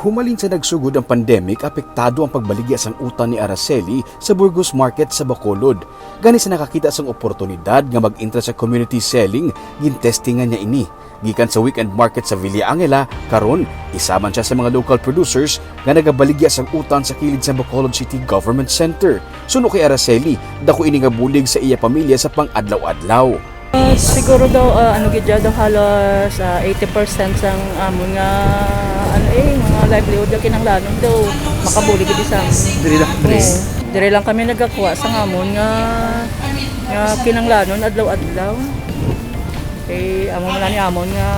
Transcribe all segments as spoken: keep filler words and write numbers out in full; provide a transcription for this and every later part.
Humalin sa nagsugod ang pandemic, apektado ang pagbaligya sang utan ni Araceli sa Burgos Market sa Bacolod. Gani sa nakakita sang oportunidad nga mag-entra sa community selling, gintestingan niya ini. Gikan sa weekend market sa Villa Angela, karon isa man siya sa mga local producers nga nagabaligya sang utan sa kilid sa Bacolod City Government Center. Suno kay Araceli, dako ini nga bulig sa iya pamilya sa pang-adlaw-adlaw. Ah, siguro daw, ah, ano gid daw, halos, ah, eighty percent sang amon nga, ano, eh, mga livelihood nga kinahanglanon daw makabulig gid sa amon. Diri lang, diri. Oo. Diri lang kami nagakuha sa amon nga, nga kinahanglanon adlaw-adlaw. Eh, amo man ni amon nga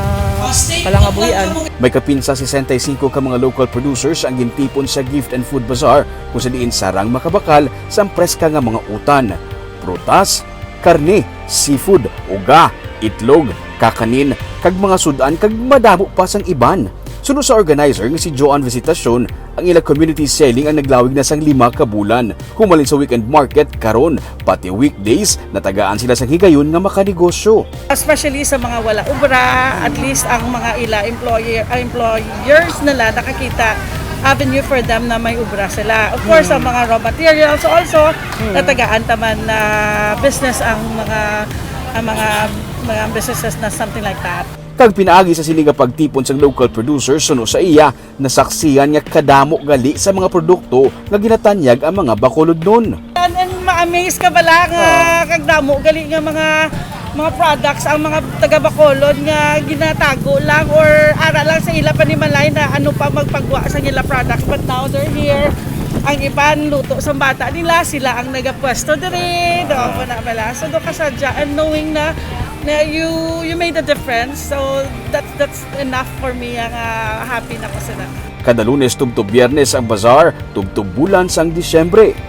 palangabuhian. May kapin sa sesenta y cinco ka mga local producers ang gintipon sa Gift and Food Bazaar, kung sa diin sarang makabakal sang preska nga mga utan, prutas, karne, seafood, uga, itlog, kakanin, kag mga sud-an, kag madamo pa sang iban. Suno sa organizer nga si Joan Visitacion, ang ila community selling ang naglawig na sang lima ka bulan. Humalin sa weekend market karon, pati weekdays, natagaan sila sang higayon nga makanegosyo. Especially sa mga wala obra, at least ang mga ila employer, ah, employers nila nakakita avenue for them na may obra sila. Of course, ang mga raw materials also, natagaan taman na business ang mga, ang mga, mga businesses na something like that. Kag pinaagi sa sini nga pagtipon sang local producers, suno sa iya, nasaksihan nga kadamo gali sa mga produkto nga ginatanyag ang mga Bacolodnon. And, and ma-amaze ka bala nga kagdamo gali nga mga, mga products ang mga taga Bacolod nga ginatago lang or ara lang sa ila panimalay na ano pa magpagwa sa ila products, but now they're here. Ang iban luto sa bata nila, sila ang nagapwesto diri, doon po na bala. So, do ka sadya and knowing na, na you, you made a difference. So, that, that's enough for me, nga happy na ko sila. Kada Lunes tubtob Biyernes ang bazaar, tubtob bulan sang Disyembre.